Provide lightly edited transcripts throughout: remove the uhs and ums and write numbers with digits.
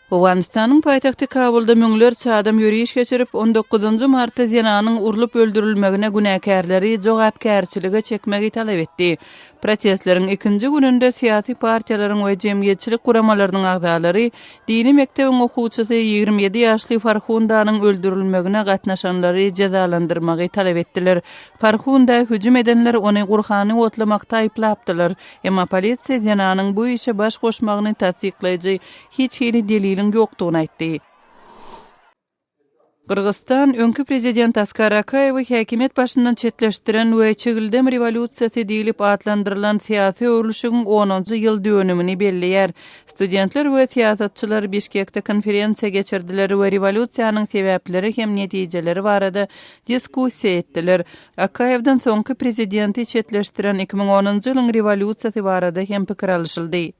Owganystanyň paýtagty Kabulda müňlerçe adam ýöriş geçirip, on dokuzynjy martda zenanyň urlup öldürilmegine günäkärleri jogapkärçilige çekmegi talap etdi. Protestleriň ikinji gününde syýasy partiýalaryň we jemgyýetçilik guramalarynyň agzalary dini mekdebiň okuwçysy 27 ýaşly Farhundanyň öldürilmegine gatnaşanlary jezalandyrmagy talap etdiler. Farhunda hüjüm edenler ony Gurhany otlamakda aýyplapdylar. Emma polisiýa zenanyň bu işe baş goşmagyny tassyklaýjy hiç hili deliliň ýokdugyny aýtdy. Gyrgyzystan öňki prezident Askar Akaýewi häkimiýet başyndan çetleşdiren we Çigildem rewolýusiýasy diýlip atlandyrylan syýasy öwrülişigiň onunjy ýyl dönümini belleýär. Studentler we syýasatçylar Bişkekde konferensiýa geçirdiler we rewolýusiýanyň sebäpleri hem netijeleri barada diskussiýa etdiler. Akaýewden soňky prezidenti çetleşdiren 2010-njy ýylyň rewolýusiýasy barada hem pikir alyşyldy.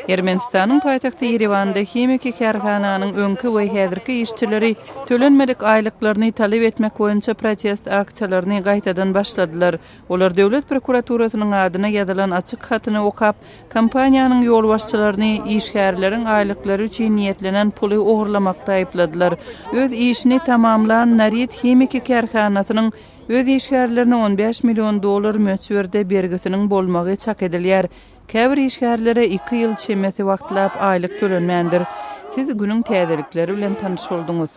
Ermenistanyň paýtagty Ýerewanda himiki kärhananyň öňki we häzirki işçileri tölenmedik aýlyklaryny talap etmek boýunça protest aksiýalaryny gaýtadan başladylar. Olar döwlet prokuraturasynyň adyna ýazylan açyk hatyny okap, kompaniýanyň ýolbaşçylaryny işgärleriň aýlyklary üçin niýetlenen puly ogurlamakda aýypladylar. Öz işini tamamlan Narit himiki kärhanasynyň Öz işgärlerine 15 million dollar möçberde bergisiniň bolmagy çak edilýär. Käbir işgärlere iki ýyl çemesi wagtlap aýlyk tölenmändir. Siz günüň täzelikleri bilen tanyş bolduňyz.